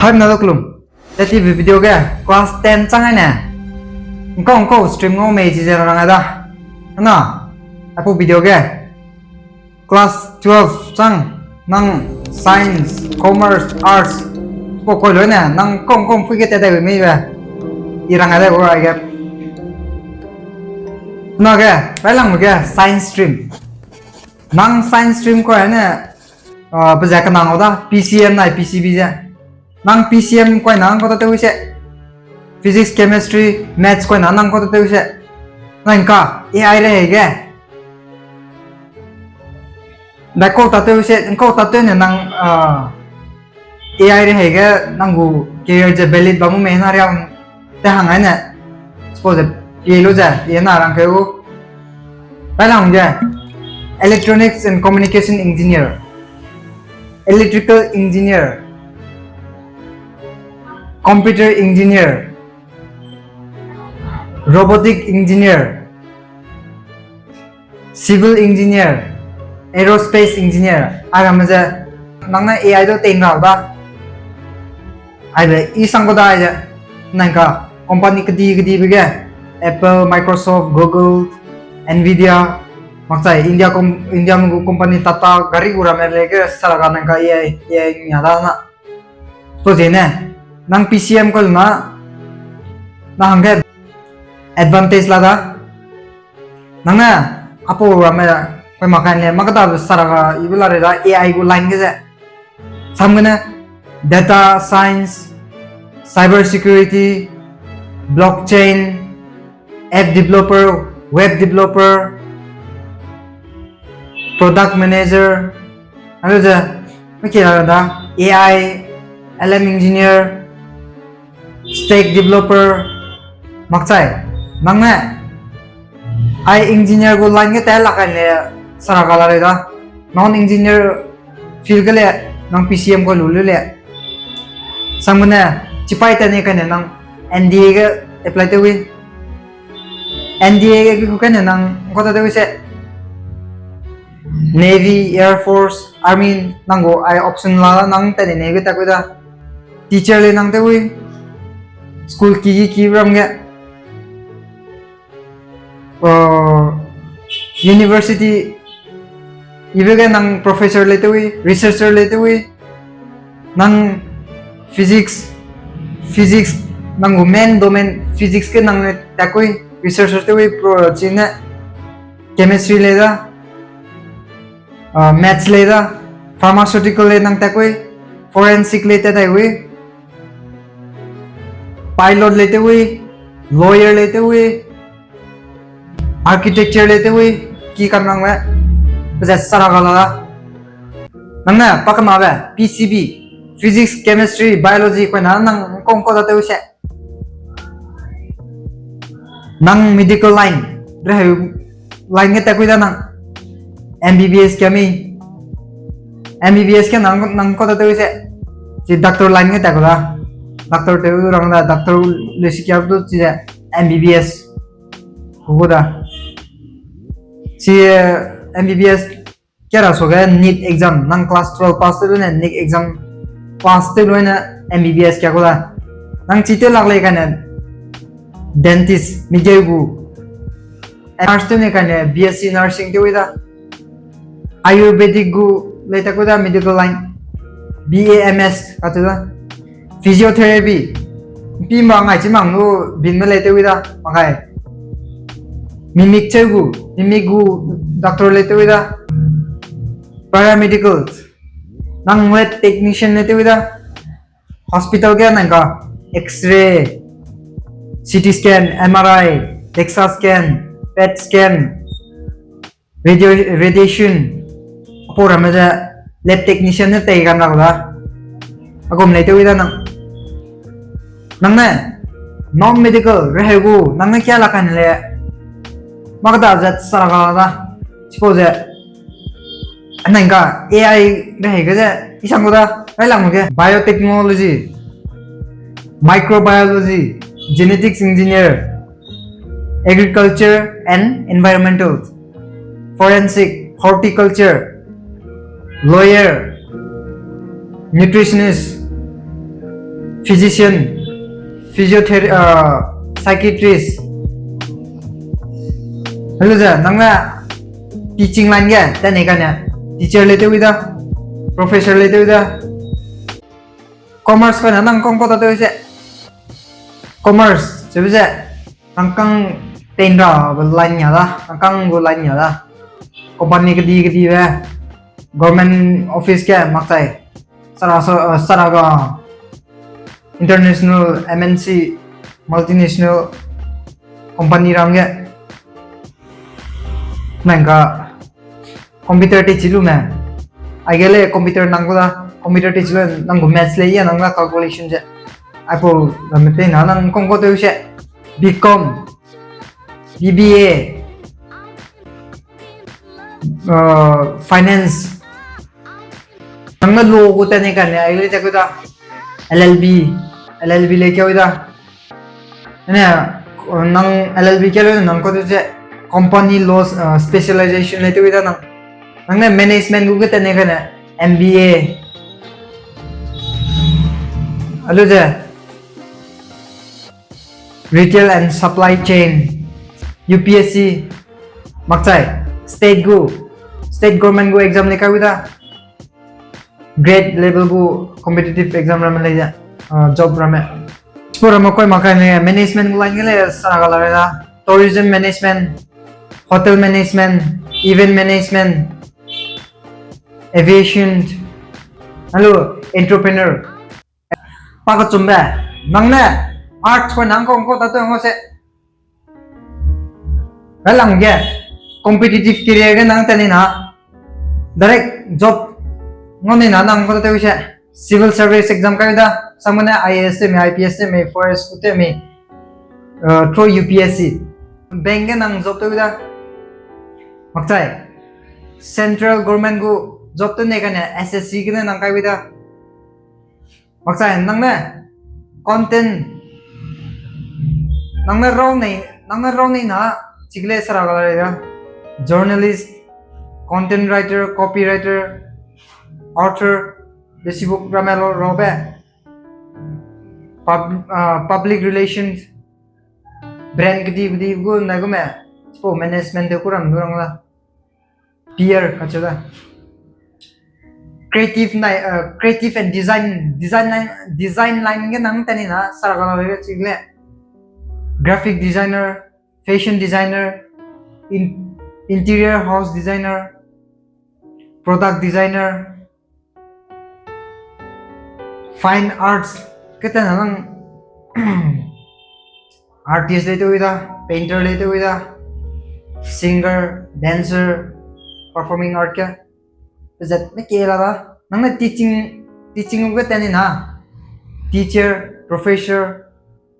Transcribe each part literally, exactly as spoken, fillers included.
Hai na doklum. Teti video ge class ten chang ai ne. Ngkau ngkau stream ngau mei chi ze rang ai da. Na, apu video ge class twelve chang nang science, commerce, arts. Po koi lo ne, nang kong kong pui ge te dai mei be. I rang ai da go ai ge. Na ge, pai lang ge science stream. Nang science stream koi ne, ah, pe ze kenang o da, P C M nai P C B ze. Nang P C M koi nang kau ta tew se. Physics, chemistry, maths koi nang kau ta tew se. Nang ka, A I re hei ge. Da kau ta tew se, kau ta tew ne nang, ah, A I re hei ge nang gu career ze valid ba mu mei na riang te hang ai ne. Suppose pie lu ze, pie na rang keu. Pai lang ge, electronics and communication engineer, electrical engineer, computer engineer, robotic engineer, civil engineer, aerospace engineer, ai ramme ze, nang ne A I du tei nrau da. Aibe, i sang kau da ai ze, nang ka, company kedi kedi be ge, Apple, Microsoft, Google, Nvidia, makchai India com-, India me gu company Tata, gari gu ramme le ge, saraga nang ka A I, A I nia da na. So ze ne, nang P C M kau na, na hangge advantage la da. Nang ne, apu ramme, koi makan le, makada saraga, ibe la re da, A I gu line ge ze. Sam gene, data science, cyber security, blockchain, app developer, web developer, product manager, alo ze, meki la da, A I, L M engineer, stack developer, makchai, nang ne, A I engineer gu line ge te lak kai le, saraga la re da, non engineer field ge le, nang P C M kau lu lu le. Sam gene, chipai ta ne kai ne nang N D A ge apply tew wi. N D A ge ku kai ne nang kau ta tew wi se. Navy, Air Force, Army, nang gu ai option la nang ta ne Navy ta ku da. Teacher le nang tew wi. School ki ki ki ram ge. Uh, university, ibe ge nang professor le tew wi, researcher le tew wi, nang physics, physics, nang gu main domain physics ge nang le ta ku wi, researcher tew wi, pro, chine, chemistry le da, uh, maths le da, pharmaceutical le nang ta ku wi, forensic le ta dai wi, pilot le tew wi, lawyer le tew wi, architecture le tew wi, ki kam rang le, pe ze saraga la da. Nang ne, pa kena be, P C B, physics, chemistry, biology, koi na nang kong kau ta tew se. Nang medical line, reheu line ge ta ku da nang. M B B S ke mi. M B B S ke nang, nang kau ta tew se. Chi doctor line ge ta ku da. Doctor tew rang da, doctor le si kia du chi de M B B S. Ku da. Chi, eh, M B B S kia ra so ge NEET exam, nang class twelve pass tew lu ne, NEET exam pass tew lu ne M B B S kia ku da. Nang chi tew lak lei kai ne dentist, migeu gu. Nurse tew ne kai ne B S C nursing tew wi da. Ayurvedic gu lei ta ku da medical line. B A M S ka tew da. Physiotherapy. Mpi ma ngai chi mang lu bin me lei tew wi da, ma ngai. Mimic cheu gu, mimic gu doctor lei tew wi da. Paramedical. Nang lab technician lei tew wi da. Hospital ge nang ka X-ray, C T scan, M R I, DEXA scan, PET scan, radio, radiation, aipau ramme ze lab technician ne tei kam ra ku da. Agum lei tew wi da nang. Nang ne, non medical, reheu gu, nang ne kia la kan le, makda ze saraga da. Suppose ze, nang ka A I rehei ge ze, i sang ku da, rai lang ge, biotechnology, microbiology, genetics engineer, agriculture and environmental, forensic, horticulture, lawyer, nutritionist, Physician, physiother-, uh, psychiatrist. Helu ze, nang ne teaching line ge, tene kane, teacher le tew da, professor le tew da. Commerce kane nang kong kau ta tew se. Commerce, se ze, nang kang tenra be line ya da, nang kang gu line ya da. Company kedi kedi be, government office ge makchai. Sara so, uh, sara ga international M N C, multinational company ram ge. Nang ka computer te chilu me. Aige le computer nang gu da, computer te chilu nang gu maths le ya nang da calculation je. Aipau ramme te na nang kong kau tew se. B com, B B A, uh, finance. Nang ne law gu tene kane, ai le te gu da. L L B, L L B le keu da. Ne, uh, nang L L B keu le nang kau tew se company law, uh, specialization le tew da nang. Nang ne management gu ge tene kane, M B A. Alu ze. Retail and supply chain, U P S C, makchai, state gu, state government gu exam le kai wi da, grade level gu competitive exam ramme le, uh, job ramme. Sport ramme koi makai ne management gu line ge le sara ga la re da, tourism management, hotel management, event management, aviation, alu entrepreneur. Pa kechumbe, nang ne art hoi nang kong kau ta tew ngau se. Railangge, competitive career ge nang teni na, direct job ngau ni na nang kau ta tew se. Civil service exam kai da, samne I A S te mi, I P S te mi, forest te mi, uh, through U P S C. Bank ge nang job tew da. Makchai, central government gu job tew ne kane S S C gene nang kai wi da. Makchai, nang ne content, nang ne rau nei, nang ne rau nei na, chikle sara ga la re da. Journalist, content writer, copywriter, author, Facebook ramme lo rabe, pub-, uh, public relations, brand kedi kedi gu nai gume, spo management de ku ram du rang la. P R kacheu da. Creative nai, uh, creative and design, design line, design line ge nang teni na, sara ga la re chikle. Graphic designer, fashion designer, in-, interior house designer, product designer, fine arts, kete na nang artist le tew da, painter le tew da, singer, dancer, performing art ke. Pezat me ke la da, nang ne teaching, teaching ge teni na, teacher, professor,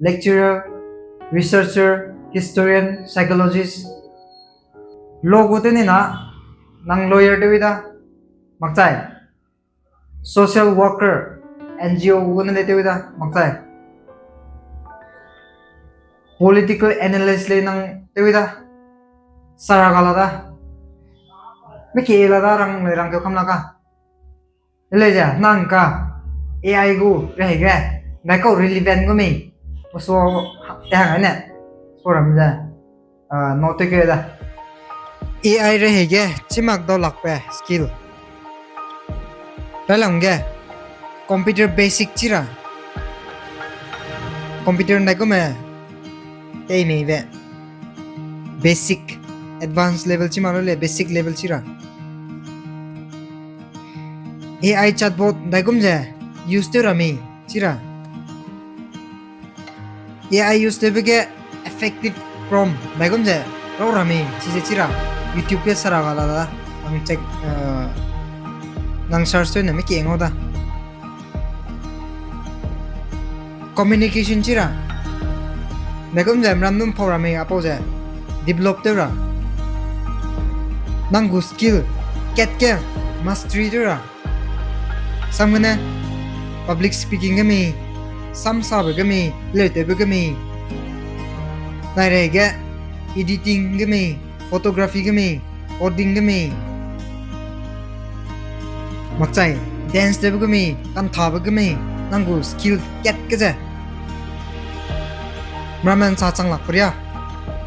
lecturer, researcher, historian, psychologist. Law gu teni na, nang lawyer tew da, makchai. Social worker, N G O gu ne le tew da, makchai. Political analyst le nang tew da, sara ga la da. Me ke la da rang le rang ke kam la ka. Ele ze, nang ka A I gu rehei ge, ndai kau relevant gu mei, oso te hang ne, so ram ze, ah, note ke da. A I rehei ge, chimak dau lakbe skill. Railangge, computer basic chi ra. Computer ndai gume, tei mei be. Basic, advanced level chi mak lu le, basic level chi ra. A I chatbot ndaigum ze use tew ra mi chi ra. A I use tewbe ge effective prompt ndaigum ze rau ra mi chize chi ra. YouTube ge sara ga la da, nang check, uh, nang search tew ne me ke ngau da. Communication chi ra. Ndaigum ze mram num pau ra mi apau ze develop tew ra. Nang gu skill, kat ke mastery tew ra. Samgene public speaking ge mi, sam sabe ge mi, leutewbe ge mi. Nai rehei ge editing ge mi, photography ge mi, coding ge mi. Makchai dance tewbe ge mi, kanthabe ge mi. nang gu skill kat ke ze. Meramme nsa chang lak peria,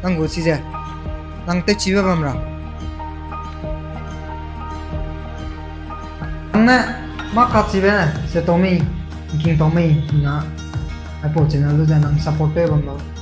nang gu chize, nang tewchibe bam ra. Nang ne mâ kachibe se tau mei, ngking tau mei, na, aipau channel lu ze nang support tew bam lau.